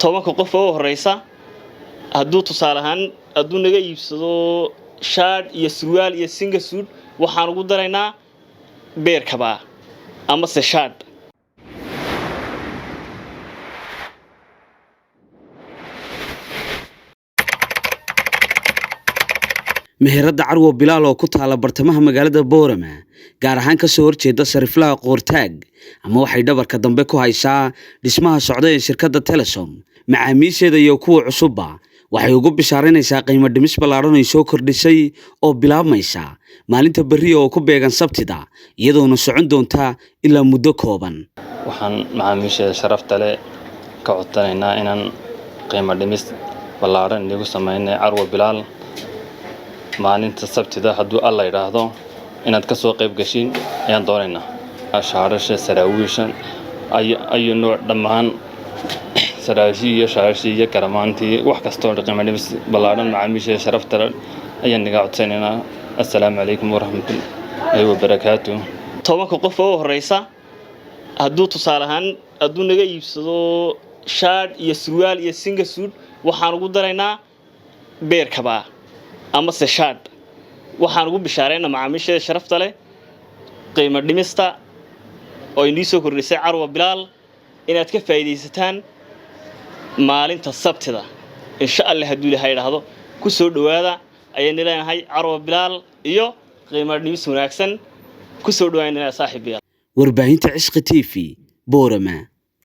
10-ka qof oo u horeysa, hadduu tusaale ahaan hadduu naga iibsado shaadh iyo surwaal iyo single suit, waxaan ugu daraynaa pair kabaa amase shaadh. Meheradda Carwo Bilaal oo ku taala bartamaha magaalada Boorama, gaar ahaan kasoo horjeeda sariflaha Qoortaag, ama waxay dhabarka dambe ku haysaa dhismaha socda ee shirkadda Telesom, macaamiisheeda iyo kuwa cusubba waxay ugu bishaaranaysaa qiimo dhimis ballaadhan ay soo kordhisay oo bilaabmaysa maalinta berri oo ku beegan Sabtida, iyadoona socon doonta ilaa muddo kooban. Waxaan macaamiisheeda sharafta leh ka codsanaynaa inaan qiimo dhimis ballaadhan inigu sameynay Carwo Bilaal maalinta Sabtida, hadduu Alla idhaahdo, inaad ka soo qayb gashiin ayaan doonaynaa. Shaarasha, saraawiisha, ayu nooc, dhammaan saraashii iyo shaarashii iyo garamaantii, wax kastoo qiimo dhimis ballaadhan macaamiisheeda sharafta leh ayaan niga codsanaynaa. Assalaamu calaykum waraxmatullaahi wabarakaatu. 10-ka qof oo u horeysa, hadduu tusaale ahaan hadduu naga iibsado shaadh iyo surwaal iyo single suit, waxaan ugu daraynaa pair kabaa amase shaadh. Waxaan ugu bishaareynaa macaamiisheeda sharafta leh qiimo dhimista oo inii soo kordhisay Carwa Bilaal inaad ka faa'iidaysataan maalinta Sabtida, insha Allah, hadduu Ilahay idhaahdo. Ku soo dhowaada ayaynu leenahay Carwa Bilaal iyo qiimo dhimis wanaagsan ku soo dhawaanayna, saaxiibayaal. Warbaahinta Cishqi TV, Boorama.